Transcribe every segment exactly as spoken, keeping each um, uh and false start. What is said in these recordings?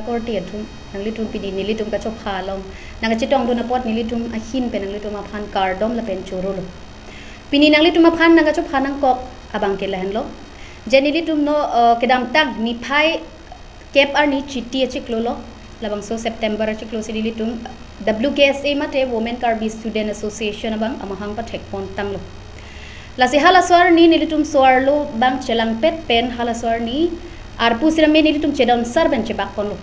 Korte atum, nanglitum pini nelitum kachopha along nangkachetongdun apot nelitum ahin pen nanglitum aphan kardom lapen chorolo. Pini nanglitum aphan nangkachopha nangkok abang ke lahenlo. Je nelitum non, eh, kedamtang niphai kep arni Chiti achiklo lo, labangso September achiklo si nelitum W K S A mate Women Karbi Student Association abang amahang pathekpon tanglo. Lasi halaso arni nelitum so-arlo abang chelangpet pen halaso arni arpu sitame nelitum chedon sar pen chebakponlo.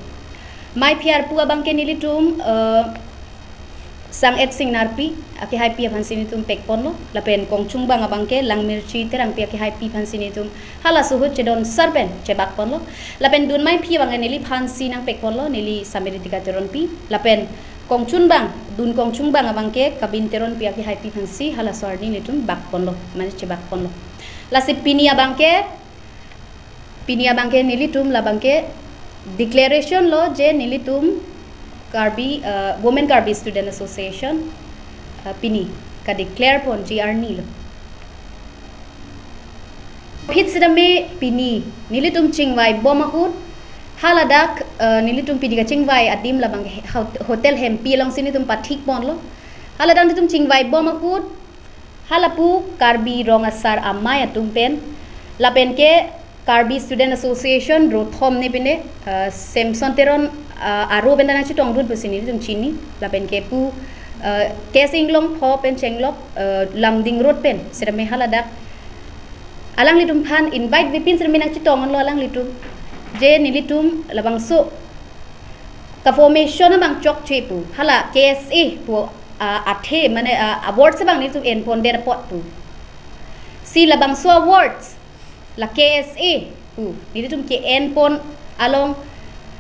Maiphi arpu abang ke nelitum, eh, Sang-et Singnarpi akehaipi aphansi nelitum pekponlo, lapen Kongchungbang abang ke Langmirchi Terangpi akehaipi aphansi nelitum halaso ahut chedon sar pen chebakponlo, lapen dun maiphi abang ke neliphansi nangpekponlo, neli Samiritika Teronpi, lapen Kongchungbang, dun Kongchungbang abang ke Kabin Teronpi akehaipi aphansi halaso arni nelitum bakponlo, mane chebakponlo. Lasi pini abang ke, pini abang ke nelitum labang ke declaration lo je nelitum Karbi, eh, Women Karbi Student Association, eh, pini kadeclare ponji arni lo. Aphi sitame pini nelitum chingvaibom ahut, haladak, eh, nelitum pini kachingvai adim labang ke hot-, Hotel Hempi alongsi nelitum pathikponlo. Haladak nelitum chingvaibom ahut, halapu Karbi Rong Asar Amei atum pen, lapen ke Karbi Student Association rothom ne pine, eh, Samson Teron, eh, aro pen nangchetongdun pusi nelitum chini, lapen ke pu, eh, Kesing Longpho pen chenglok, eh, Lumding Road pen sitame haladak alanglitum aphan invite vepin sitame nangchetonglo alanglitum. Je nelitum labangso ka-formation abang chokche pu, hala K S A pu, ah, athe mane, ah, awards abang nelitum enpondet apot pu. Si labangso awards la K S A pu nelitum ke-enpon along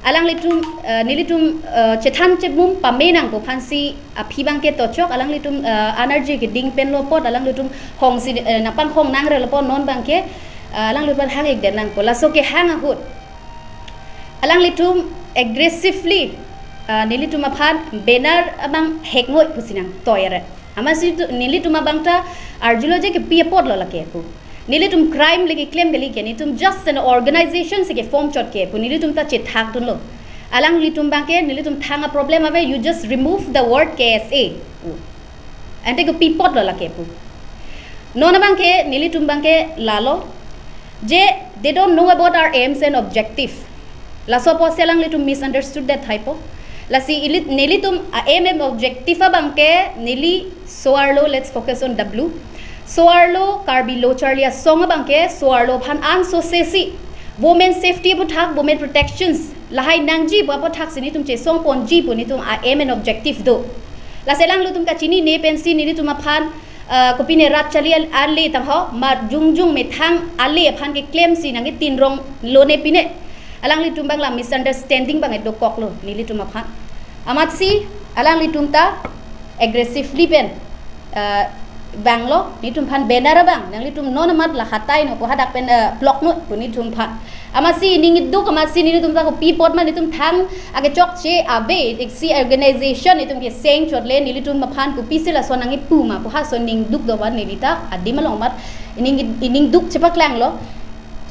alanglitum, eh, nelitum, eh, chethan chemum pame nangpo aphansi aphi abang ke tochok alanglitum, eh, energy keding penlo apot alanglitum hongsi, eh, nangpanghong nangrelo apot non abang ke, eh, alanglitum hang-ikdet nangpo. Laso kehang ahut alanglitum aggressively, eh, nelitum aphan banner abang hekngoi pusi nangtoi eret. Amatsi tu, nelitum abang ta arjulo je kepi apotlo lake pu. Nelitum crime le keklem kali ke, nelitum just an organization si ke-form chot ke pu, nelitum ta chethakdunlo. Alanglitum abang ke, nelitum thang a-problem ave, you just remove the word K S A pu. Ante kepi apotlo lake pu. Non abang ke, nelitum abang ke lalo, je they don't know about our aims and objective. Laso apotsi alanglitum misunderstood det haipo. Lasi ili-, nelitum a-aim and objective abang ke neli so-arlo, let's focus on W. So-arlo Karbi Lo Charli Asong abang ke so-arlo aphan ansose si women safety aputhak, women protections lahai nangji pu aputhak si nelitum chesongponji pu nelitum a-aim and objective do. Lasi alanglitum kachinine pensi nelitum aphan, eh, kopine rat charli al-, ale tangho, ma jongjong methang ale aphan keklemsi nangketinronglo ne pine. Alanglitum abang la misunderstanding abang edokoklo nelitum aphan. Amatsi alanglitum ta aggressively pen, eh, vanglo, nelitum aphan banner abang, nanglitum non amat la hatainoi pu hadak pen, eh, block noi pu nelitum aphan. Amatsi ning iduk, amatsi nelitum ta kopi apot ma nelitum thang akechokche ave, iksi organization nelitum keseng chotle, nelitum aphan kopisi lason nangkipu ma pu halaso ning duk do abang neli ta adim along amat ning, ning duk chepaklanglo.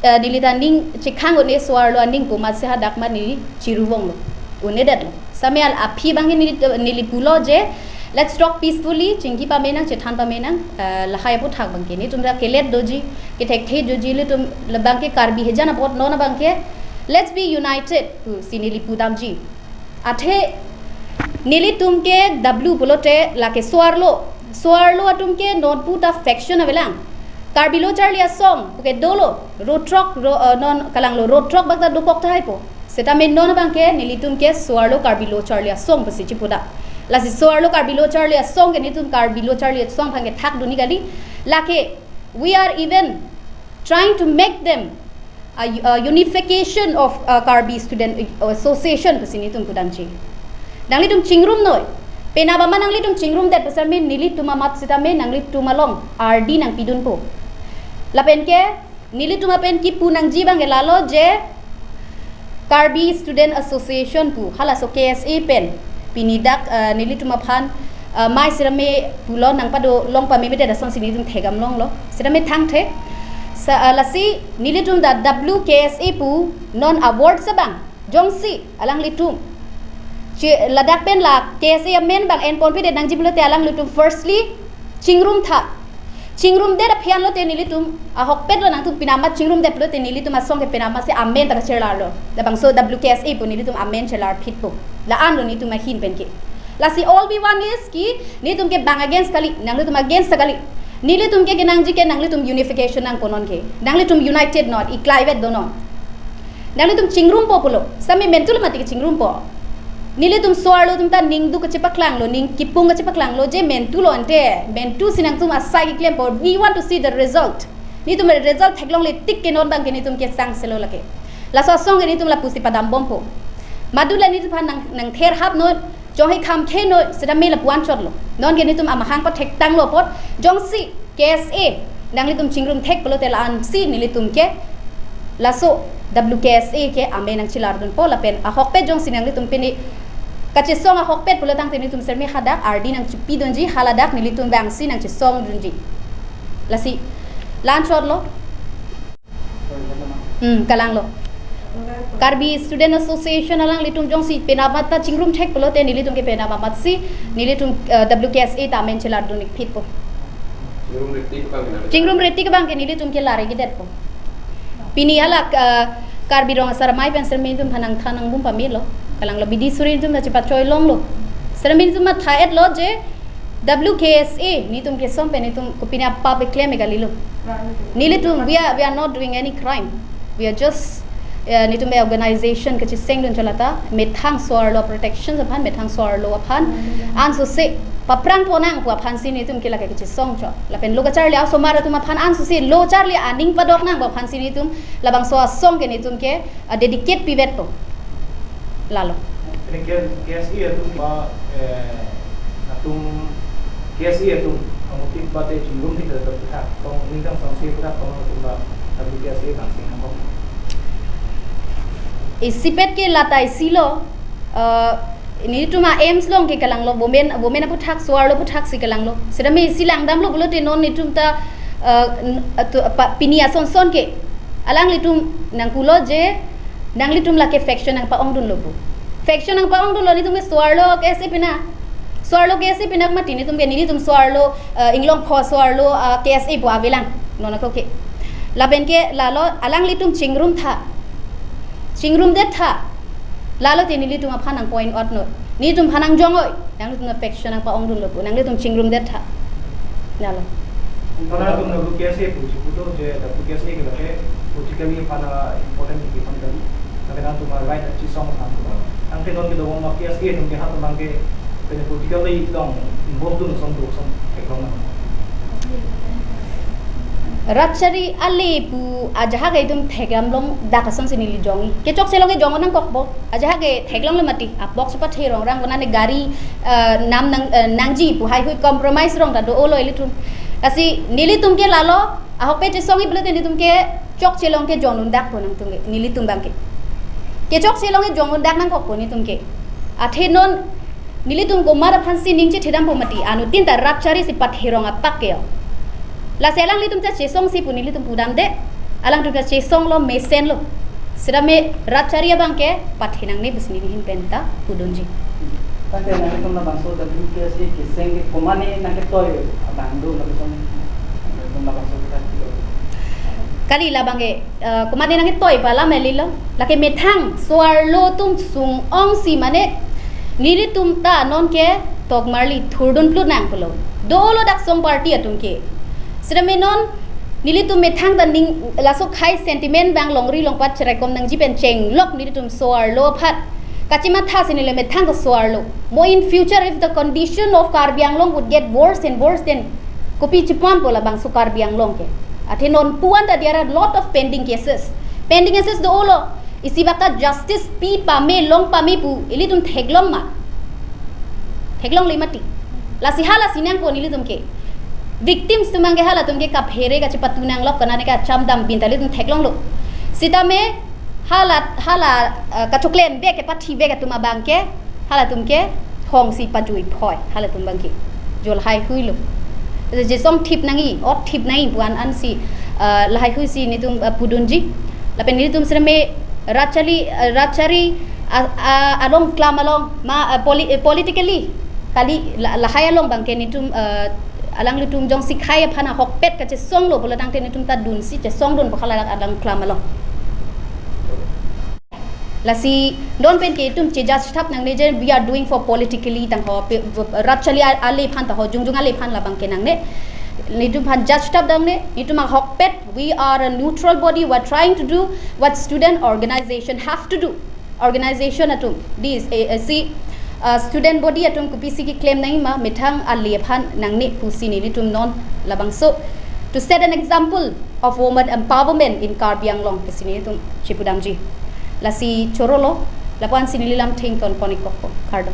Eh, neli ta ning chekhang un-e so-arlo aning pu amatsi hadak ma neli chiruvonglo, un-edetlo. Sitame al aphi abang neli, neli pulo je, let's talk peacefully, chingki pame nang, chethan pame nang, eh, lahai aputhak abang ke nelitum ta kelet doji, kethekthe doji, nelitum labang ke Karbi hejan apot non abang ke, let's be united pusi neli pudamji. Athe nelitum ke W pulote lake so-arlo, so-arlo atum ke non pu ta faction avelang. Karbi Lo Charli Asong pu ke dolo, ro throk, ro, eh, non kalanglo, ro throk bak ta dokok tahai po. Sitame non abang ke nelitum ke so-arlo Karbi Lo Charli Asong pusi chipuda. Lasi so-arlo Karbi Lo Charli Asong ke nelitum Karbi Lo Charli Asong aphan kethakdun ni kali. Lake, we are even trying to make them a, a unification of, uh, Karbi Student Association pusi nelitum pudamji. Nanglitum chingrum noi. Penap amat nanglitum chingrumdet pu sitame nelitum amat sitame nanglitum along ardi nangpidunpo. Lapen ke nelitum apen kipu nangji abang ke lalo je Karbi Student Association pu, halaso K S A pen pini dak, eh, nelitum aphan, eh, mai sitame pulo nangpado long pamemedet asonsi nelitum thegam longlo. Sitame thangthe. Sa, eh, lasi nelitum ta W K S A pu non awards abang Jongsi alanglitum che ladak pen la K S A amen abang enponpedet nangji pulote alanglitum firstly chingrumtha. Chingrumdet aphi anlote nelitum ahokpet lo, nangtum pinamat chingrumdet pulote nelitum asong ke pinamatsi amen ta kachelarlo. Labangso W K S A pu nelitum amen chelarphitpo. La-anlo nelitum ahin penke. Lasi all we want is ki nelitum ke bang against kali, nanglitum against kali. Nelitum ke kenangji ke nanglitum unification nangpo non ke. Nanglitum united not, iklaivet do non. Nanglitum chingrumpo pulo. Sami mentulo mati ke chingrumpo. Nelitum so-arlo atum ta ningduk kachepaklanglo, ning kipung kachepaklanglo, je mentulo ante. Mentusi nangtum asai keklempo. We want to see the result. Nelitum result theklongle tik ke non abang ke nelitum ke sangselo lake. Laso asong ke nelitum lapusi padambompo. Madula nelitum aphan nang, nangther hap non, jonghi kham the non, seta me lapu-an chotlo. Non ke nelitum amahang pathektanglo apot, jongsi K S A nanglitum chingrum thek pulote la-ansi nelitum ke laso W K S A ke amen nangchelardunpo lapen ahokpet jongsi nanglitum pini kachesong ahokpet pulo tangte nelitum serme hadak ardi nangchipidunji, haladak nelitum abangsi nangchesongdunji. Lasi la-an chotlo. Hmm, kalanglo. Karbi Student Association alanglitum jongsi penap amat ta chingrum thek pulote nelitum ke penap amatsi nelitum, eh, W K S A ta amen chelardun-ikphitpo. Chingrum ri tik abang ke nelitum ke lari kedetpo. Pini hala, eh, Karbi Rong Asar Amei pen serme atum aphan nangthan nangbom pamelo. Kalanglo, bidi suri atum ta chepachoi longlo. Serme atum matha-etlo je W K S A nelitum kesong pen nelitum kopine apap keklem kalilo. Nelitum, we are, we are not doing any crime. We are just, uh, nelitum a organization kachesengdun cholata, methang so-arlo protection aphan, methang so-arlo aphan. Ansose paprangpo nang pu aphansi nelitum ke lake kachesong chot. Lapen lo kacharli asomar atum aphan ansose lo charli aning padok nang pu aphansi nelitum labangso asong ke nelitum ke, uh, dedicate pivetpo. Lalo. Ini K-, K S A atum ba, eh, atum K S A atum kamutik bate chingrum thek ta puthak, tong ningtang samsi puthak, tong atum ba, tapi K S A bang sing nangkok. Isipet ke lata isilo, eh, nelitum a-aims along ke kalanglo, women, women aputhak, so-arlo aputhaksi kalanglo. Seta me isi langdamlo pulote non nelitum ta, eh, n-, atu-, pa-, pini asonson ke alanglitum nangpulo je, nanglitum lake faction nangpa-ongdunlo pu. Faction nangpa-ongdunlo, nelitum ke so-arlo K S A pina. So-arlo K S A pina mati nelitum ke, nelitum so-arlo, eh, Inglongpho so-arlo, eh, K S A pu avelang. Non ako ke. Lapen ke lalo alanglitum chingrumtha. Chingrumdetha. Lalote nelitum aphan nang point out non. Nelitum aphan nangjong-oi. Nanglitum faction nangpa-ongdunlo pu, nanglitum chingrumdetha. Lalo. Karena atum na W K S A pu si puto je W K S A ke lake politically aphan important ke aphan kali. Karena atum right achi song aphan tu. Ang ke non ke dong ma K S A atum ke hat mang ke pen politically dong involved dun son tu son theklong na. Rat chari ale pu ajahak itum thekdam longdak asonsi neli jong-i. Kechokche along ke jong nangkokpo. Ajahak ke theklonglo mati, apok si pathe rongrang konane gari, eh, nam nang, eh, nangji pu haihui compromise rong ta do-olo ilitum. Lasi nelitum ke lalo, ahokpet chesong-i pulote nelitum ke chokche along ke jongdundakpo nangtum ke, nelitum abang ke. Kechokche along ke jongdundak nangkokpo nelitum ke. Athe non nelitum komat aphansi ning chethedampo mati, anuttin ta rat chari si pathe rong apak ke yo. Lasi alanglitum ta chesongsi pu nelitum pudamde, alangtum ta chesonglo mesenlo. Seta me rat chari abang ke pathe nangne pusi neli ahin pen ta pudunji. Tangte nanglitum labangso W K S A keseng ke komatne nangketoi abang do lapuson nanglitum labangso kita kilo. Kali labang ke, eh, komatne nangketoi pu alam kalilo. Lake methang so-arlo atum sung-ongsi mane nelitum ta non ke tokmarli thurdun plut nang pulo. Do-olo dak song party atum ke. Seta me non nelitum methang ta ning laso khei sentiment abang longri longpat cherekom nangji pen chenglok nelitum so-arlo aphan kachimathasi neli methang ta so-arlo. Mo in future if the condition of Karbi Anglong would get worse and worse, then kopi chipuan po labangso Karbi Anglong ke. Athe non puan ta there are lot of pending cases. Pending cases do-olo. Isi baka justice pi pame long pame pu ilitum theklong ma? Theklongle mati. Lasi halasi nangpo nelitum ke. Victims atum abang ke halatum ke kaphere kachepatu nanglok konane kacham dam bin ta ilitum theklonglo. Seta me hala, hala, eh, kachoklemvek kepathivek atum abang ke, halatum ke thongsi pajui phoi, halatum abang ke jol haihuilo. Jesong thip nangji, ot thip nangji pu an ansi, eh, lahaihuisi nelitum, eh, pudunji. Lapen nelitum seta me Ratchali, uh, Ratchari, uh, uh, along klam along ma uh, poli- uh, politically kali la- lahai along abangke netum uh, alanglitum jongsi khei aphan ahokpet kachesonglo pulo tangte netum ta dunsi chesongdun pu hala alang klam along. Lasi non pen ke itum che judge thap nangne je we are doing for politically tangho pe- Ratchali a- ale aphan tangho jongjong ale aphan labangke nangne. Netum aphan judge thap nangne, netum ahokpet, we are a neutral body, we are trying to do what student organization have to do. Organization atum, this A S C, uh, student body atum kopisi keklem nangji ma methang ale aphan nangne pusi nelitum non labangso to set an example of woman empowerment in Karbi Anglong pusi nelitum chepudamji. Lasi chorolo, lapu-ansi neli lam thengton pon-ik kok po, kardom.